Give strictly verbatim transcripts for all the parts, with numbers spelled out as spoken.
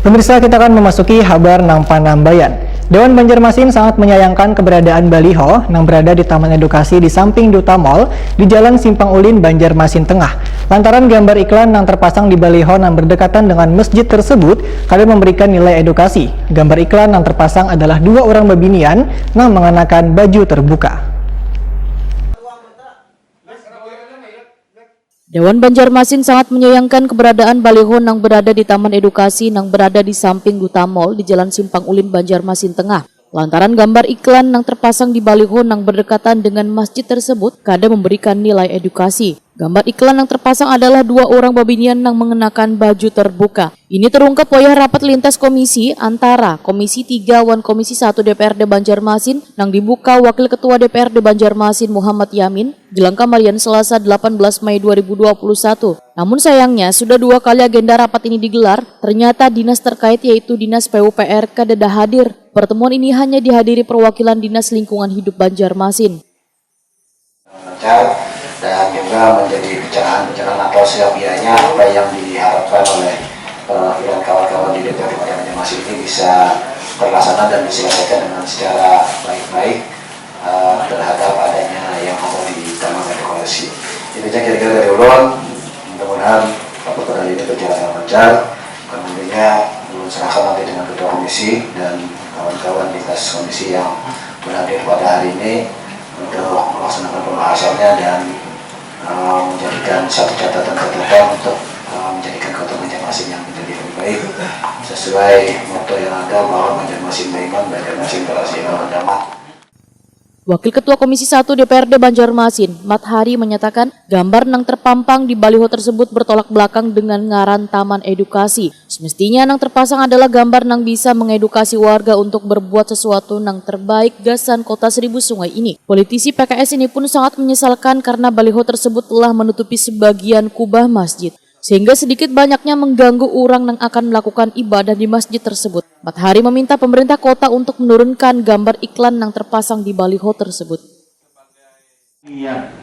Pemirsa, kita akan memasuki habar nang panambayan. Dewan Banjarmasin sangat menyayangkan keberadaan baliho nang berada di Taman Edukasi di samping Duta Mall di Jalan Simpang Ulin, Banjarmasin Tengah. Lantaran gambar iklan nang terpasang di baliho nang berdekatan dengan masjid tersebut kada memberikan nilai edukasi. Gambar iklan nang terpasang adalah dua orang babinian nang mengenakan baju terbuka. Dewan Banjarmasin sangat menyayangkan keberadaan baliho nang berada di Taman Edukasi nang berada di samping Duta Mall di Jalan Simpang Ulin, Banjarmasin Tengah. Lantaran gambar iklan nang terpasang di baliho nang berdekatan dengan masjid tersebut kada memberikan nilai edukasi. Gambar iklan nang terpasang adalah dua orang babinian nang mengenakan baju terbuka. Ini terungkap wayah rapat lintas komisi antara Komisi tiga wan Komisi satu D P R D Banjarmasin nang dibuka Wakil Ketua D P R D Banjarmasin Muhammad Yamin, Gilang Kamarian, Selasa, delapan belas Mei dua ribu dua puluh satu. Namun sayangnya, sudah dua kali agenda rapat ini digelar, ternyata dinas terkait, yaitu Dinas P U P R, kadada hadir. Pertemuan ini hanya dihadiri perwakilan Dinas Lingkungan Hidup Banjarmasin. Lancar dan juga menjadi pencerahan-pencerahan atau setidak tidaknya apa yang diharapkan oleh perwakilan kawan-kawan di D P R D Kota Banjarmasin ini bisa terlaksana dan diselesaikan dengan secara baik-baik eh, terhadap adanya yang ada di Taman Edukasi. Itu aja kira-kira dari ulun. Mudah-mudahan rapat kali ini berjalan dengan lancar. Kurang lebihnya ulun serahkan nanti dengan ketua komisi dan kawan-kawan lintas komisi yang berhadir pada hari ini untuk melaksanakan pembahasannya dan eh, menjadikan satu catatan-catatan untuk eh, menjadikan kota Banjarmasin yang menjadi lebih baik sesuai moto yang ada bahwa Banjarmasin beriman, Banjarmasin berhasil lawan damai. Wakil Ketua Komisi satu D P R D Banjarmasin, Mat Hari, menyatakan gambar nang terpampang di baliho tersebut bertolak belakang dengan ngaran Taman Edukasi. Semestinya nang terpasang adalah gambar nang bisa mengedukasi warga untuk berbuat sesuatu nang terbaik gasan Kota Seribu Sungai ini. Politisi P K S ini pun sangat menyesalkan karena baliho tersebut telah menutupi sebagian kubah masjid, sehingga sedikit banyaknya mengganggu urang nang akan melakukan ibadah di masjid tersebut. Mat Hari meminta pemerintah kota untuk menurunkan gambar iklan nang terpasang di baliho tersebut. Lihat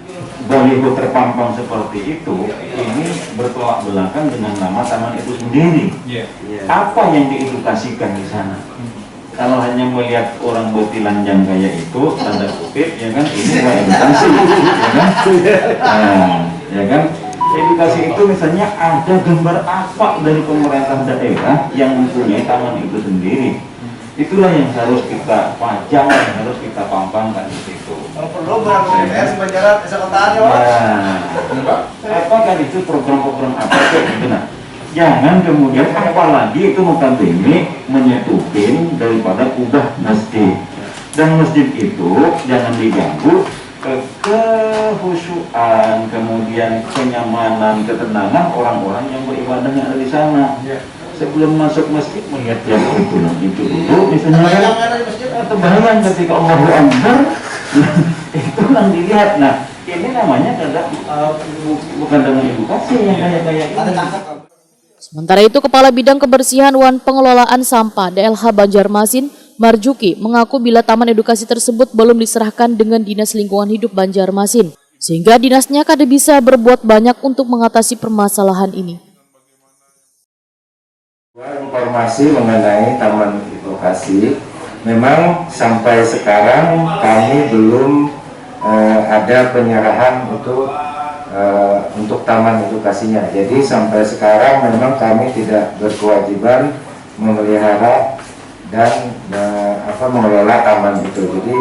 baliho terpampang seperti itu, ini bertolak belakang dengan nama taman itu sendiri. Apa yang diedukasikan di sana? Kalau hanya melihat orang bertelanjang kayak itu, tanda kutip, ya kan, ini bukan edukasi, ya kan? Nah, ya kan? Edukasi itu misalnya ada gambar apa dari pemerintah daerah yang mempunyai taman itu sendiri. Itulah yang harus kita pajang, yang harus kita pampangkan di situ. Kalau perlu barang D P R sumbanjaran, esa kotaan ya, Pak. Nah, apakah itu program-program apa sih gitu nah? Jangan kemudian apalagi itu notabene menyetupin daripada kubah masjid. Dan masjid itu jangan diganggu ke kehusuan, kemudian kenyamanan, ketenangan orang-orang yang beribadah yang ada di sana. Sebelum masuk masjid melihat yang itu nah itu dulu misalnya kan. Terbahayang ketika Allahu Akbar. Itu yang dilihat. Nah, ini namanya kada uh, bukan dengan edukasi yang kayak kayak ini. Sementara itu, Kepala Bidang Kebersihan wan Pengelolaan Sampah D L H Banjarmasin, Marjuki, mengaku bila taman edukasi tersebut belum diserahkan dengan Dinas Lingkungan Hidup Banjarmasin, sehingga dinasnya kada bisa berbuat banyak untuk mengatasi permasalahan ini. Informasi mengenai Taman Edukasi, memang sampai sekarang kami belum eh, ada penyerahan untuk eh, untuk taman edukasinya. Jadi sampai sekarang memang kami tidak berkewajiban memelihara dan eh, apa mengelola taman itu. Jadi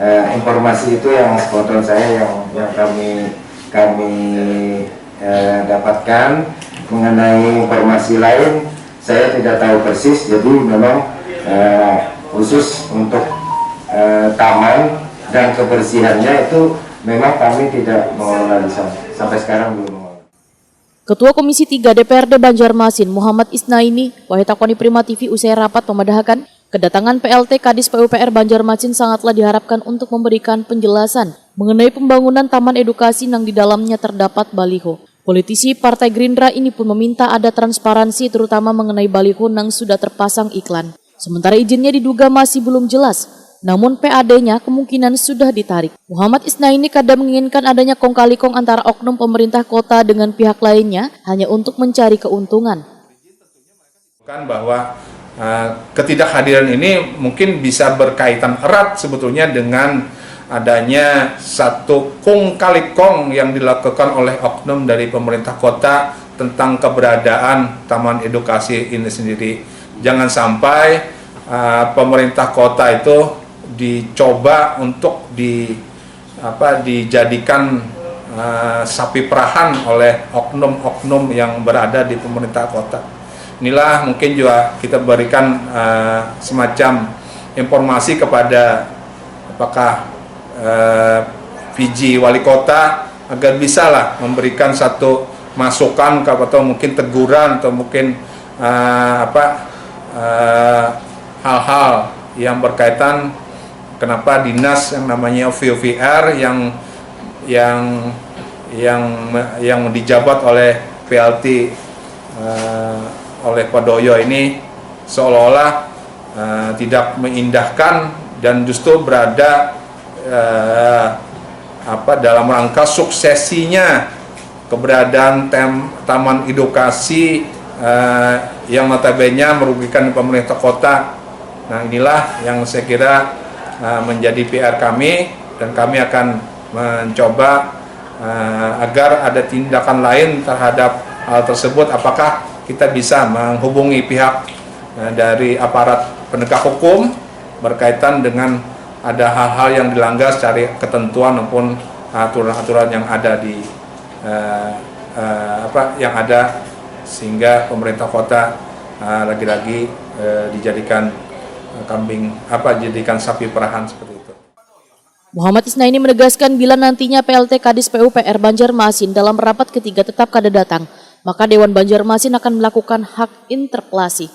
eh, informasi itu yang spontan saya yang yang kami kami eh, dapatkan. Mengenai informasi lain saya tidak tahu persis. Jadi memang eh, khusus untuk eh, taman dan kebersihannya itu memang kami tidak mengelola di sana. Sampai sekarang belum mengelola. Ketua Komisi tiga D P R D Banjarmasin, Muhammad Isnaini, wahai takoni Prima T V usai rapat memadahakan, kedatangan P L T Kadis P U P R Banjarmasin sangatlah diharapkan untuk memberikan penjelasan mengenai pembangunan taman edukasi nang di dalamnya terdapat baliho. Politisi Partai Gerindra ini pun meminta ada transparansi terutama mengenai baliho nang sudah terpasang iklan. Sementara izinnya diduga masih belum jelas, namun P A D-nya kemungkinan sudah ditarik. Muhammad Isnaini kada menginginkan adanya kong kali kong antara oknum pemerintah kota dengan pihak lainnya hanya untuk mencari keuntungan. Kan bahwa uh, ketidakhadiran ini mungkin bisa berkaitan erat sebetulnya dengan adanya satu kung kali kong yang dilakukan oleh oknum dari pemerintah kota tentang keberadaan taman edukasi ini sendiri. Jangan sampai uh, pemerintah kota itu dicoba untuk di apa dijadikan uh, sapi perahan oleh oknum-oknum yang berada di pemerintah kota. Inilah mungkin juga kita berikan uh, semacam informasi kepada apakah uh, P J wali kota agar bisalah memberikan satu masukan atau mungkin teguran atau mungkin uh, apa uh, hal-hal yang berkaitan kenapa dinas yang namanya V O V R yang yang yang yang dijabat oleh P L T uh, oleh Pak Doyo ini seolah-olah uh, tidak mengindahkan dan justru berada uh, apa dalam rangka suksesinya keberadaan tem, taman edukasi uh, yang notabene merugikan pemerintah kota. Nah, inilah yang saya kira uh, menjadi P R kami dan kami akan mencoba uh, agar ada tindakan lain terhadap hal tersebut. Apakah kita bisa menghubungi pihak uh, dari aparat penegak hukum berkaitan dengan ada hal-hal yang dilanggar secara ketentuan maupun aturan-aturan yang ada di uh, uh, apa yang ada sehingga pemerintah kota uh, lagi-lagi uh, dijadikan kambing apa dijadikan sapi perahan seperti itu. Muhammad Isnaini menegaskan bila nantinya P L T Kadis P U P R Banjarmasin dalam rapat ketiga tetap kada datang, maka Dewan Banjarmasin akan melakukan hak interpelasi.